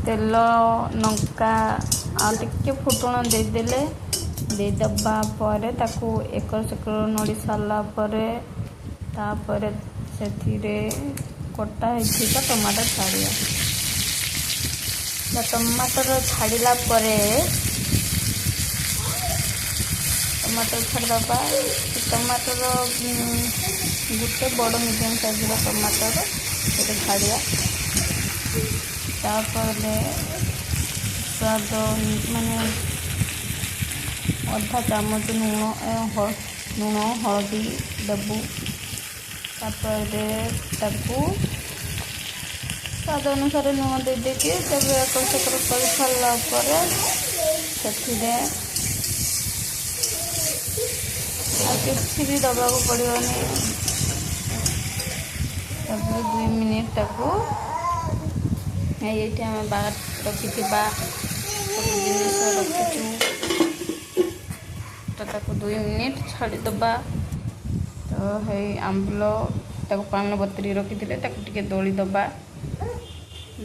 ତେଲ, ଲଙ୍କା ଆଉ ଟିକେ ଫୁଟଣ ଦେଇଦେଲେ, ଦେଇଦେବା ପରେ ତାକୁ ଏକର ସେକର ନୋଡ଼ି ସାରିଲା ପରେ ତାପରେ ସେଥିରେ କଟା ହେଇଥିବା ଟମାଟୋ ଛାଡ଼ିବା। ତ ଟମାଟର ଛାଡ଼ିଲା ପରେ, ଟମାଟର ଛାଡ଼ିଦେବା। ଟମାଟର ଗୋଟେ ବଡ଼ ମିଡ଼ିୟମ୍ ସାଇଜ୍ର ଟମାଟର ସେଇଟା ଛାଡ଼ିବା। ତାପରେ ସ୍ୱାଦ ମାନେ ଅଧା ଚାମଚ ଲୁଣ, ହଳଦୀ ଦେବୁ। ତାପରେ ତାକୁ ସ୍ୱାଦ ଅନୁସାରେ ଲୁଣ ଦେଇଦେଇକି ତେବେ ଏକର ସେକର କରି ସାରିଲା ପରେ ସେଥିରେ ଆଉ କିଛି ବି ଦେବାକୁ ପଡ଼ିବନି। ତାପରେ 2 ମିନିଟ୍ ତାକୁ ଏଇଠି ଆମେ ବାହାର ରଖିଥିବା ସବୁ ଜିନିଷ ରଖିଛୁ, ତ ତାକୁ 2 ମିନିଟ୍ ଛାଡ଼ିଦେବା। ତ ହେଇ ଆମ୍ବୁଲ ତାକୁ ପାଣିରେ ବତୁରେଇ ରଖିଥିଲେ, ତାକୁ ଟିକେ ଦଳିଦେବା।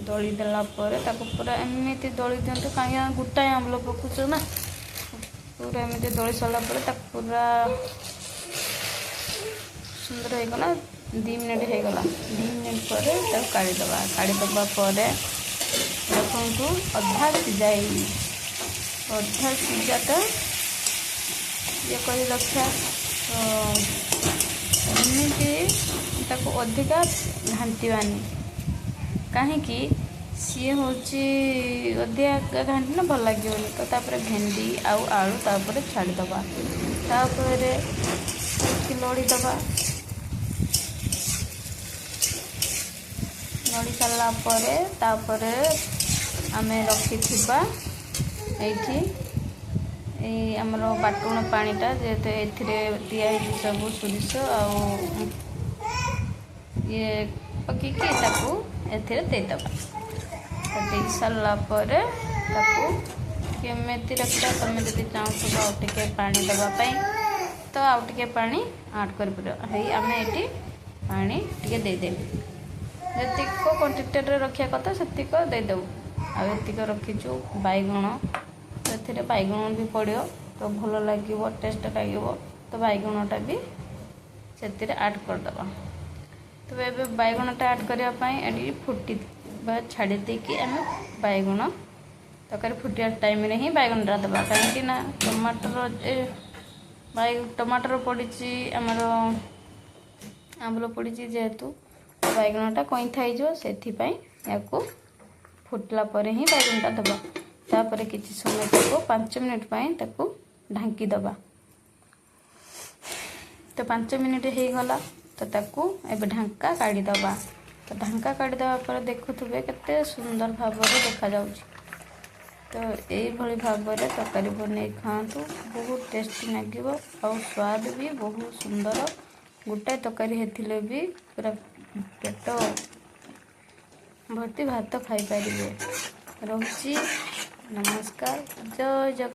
ଦଳି ଦେଲା ପରେ ତାକୁ ପୁରା ଏମିତି ଦଳି ଦିଅନ୍ତୁ, କାହିଁକି ନା ଗୋଟାଏ ଆମ୍ବୁଲ ପକାଉଛୁ ନା। ପୁରା ଏମିତି ଦଳି ସାରିଲା ପରେ ତାକୁ ପୁରା ସୁନ୍ଦର ହେଇଗଲା। 2 ମିନିଟ୍ ହେଇଗଲା। 2 ମିନିଟ୍ ପରେ ତାକୁ କାଢ଼ିଦେବା। କାଢ଼ିଦେବା ପରେ ଦେଖନ୍ତୁ, ଅଧା ସିଝା ହେଇନି। ଅଧା ସିଝାଟା ଇଏ କରି ରଖିବା। ତ ଏମିତି ତାକୁ ଅଧିକା ଘାଣ୍ଟିବାନି, କାହିଁକି ସିଏ ହେଉଛି ଅଧିକା ଘାଣ୍ଟିଲେ ଭଲ ଲାଗିବନି। ତ ତାପରେ ଭେଣ୍ଡି ଆଉ ଆଳୁ ତାପରେ ଛାଡ଼ିଦେବା। ତାପରେ ଟିକେ ଲଡ଼ିଦେବା। ଲଡ଼ି ସାରିଲା ପରେ ତାପରେ ଆମେ ରଖିଥିବା ଏଇଠି ଏଇ ଆମର ବାଟଣ ପାଣିଟା, ଯେହେତୁ ଏଥିରେ ଦିଆହେଇଛି ସବୁ ସୋରିଷ ଆଉ ଇଏ ପକେଇକି, ତାକୁ ଏଥିରେ ଦେଇଦେବା। ଦେଇ ସାରିଲା ପରେ ତାକୁ କେମିତି ରଖିବା? ତୁମେ ଯଦି ଚାହୁଁଥିବ ଆଉ ଟିକେ ପାଣି ଦେବା ପାଇଁ, ତ ଆଉ ଟିକେ ପାଣି ଆଡ଼୍ କରିପାରିବ। ହେଇ ଆମେ ଏଇଠି ପାଣି ଟିକେ ଦେଇଦେବୁ। ଯେତିକ କ୍ୱାଣ୍ଟିଟିରେ ରଖିବା କଥା, ସେତିକ ଦେଇଦେବୁ। ଆଉ ଏତିକ ରଖିଛୁ ବାଇଗଣ, ଏଥିରେ ବାଇଗଣ ବି ପଡ଼ିବ, ତ ଭଲ ଲାଗିବ, ଟେଷ୍ଟ ଲାଗିବ। ତ ବାଇଗଣଟା ବି ସେଥିରେ ଆଡ଼୍ କରିଦେବା। ତେବେ ଏବେ ବାଇଗଣଟା ଆଡ଼୍ କରିବା ପାଇଁ ଏଠି ଫୁଟି ବା ଛାଡ଼ି ଦେଇକି ଆମେ ବାଇଗଣ ତରକାରୀ ଫୁଟିବା ଟାଇମ୍ରେ ହିଁ ବାଇଗଣଟା ଦେବା, କାହିଁକି ନା ଟମାଟର ଏ ଟମାଟର ପଡ଼ିଛି, ଆମର ଆମ୍ବୁଲ ପଡ଼ିଛି ଯେହେତୁ, ବାଇଗଣଟା କଇଁଥା ହେଇଯିବ। ସେଥିପାଇଁ ୟାକୁ ଫୁଟିଲା ପରେ ହିଁ ବାଇଗଣଟା ଦେବା। ତାପରେ କିଛି ସମୟ ତାକୁ 5 ମିନିଟ୍ ପାଇଁ ତାକୁ ଢାଙ୍କି ଦେବା। ତ 5 ମିନିଟ୍ ହେଇଗଲା, ତ ତାକୁ ଏବେ ଢାଙ୍କା କାଢ଼ିଦେବା। ତ ଢାଙ୍କା କାଢ଼ିଦେବା ପରେ ଦେଖୁଥିବେ କେତେ ସୁନ୍ଦର ଭାବରେ ଦେଖାଯାଉଛି। ତ ଏଇଭଳି ଭାବରେ ତରକାରୀ ବନେଇ ଖାଆନ୍ତୁ, ବହୁତ ଟେଷ୍ଟି ଲାଗିବ ଆଉ ସ୍ୱାଦ ବି ବହୁତ ସୁନ୍ଦର। ଗୋଟାଏ ତରକାରୀ ହେଇଥିଲେ ବି ପୁରା ପେଟ ଭର୍ତ୍ତି ଭାତ ଖାଇପାରିବେ। ରହୁଛି, ନମସ୍କାର, ଜୟ ଜଗନ୍ନାଥ।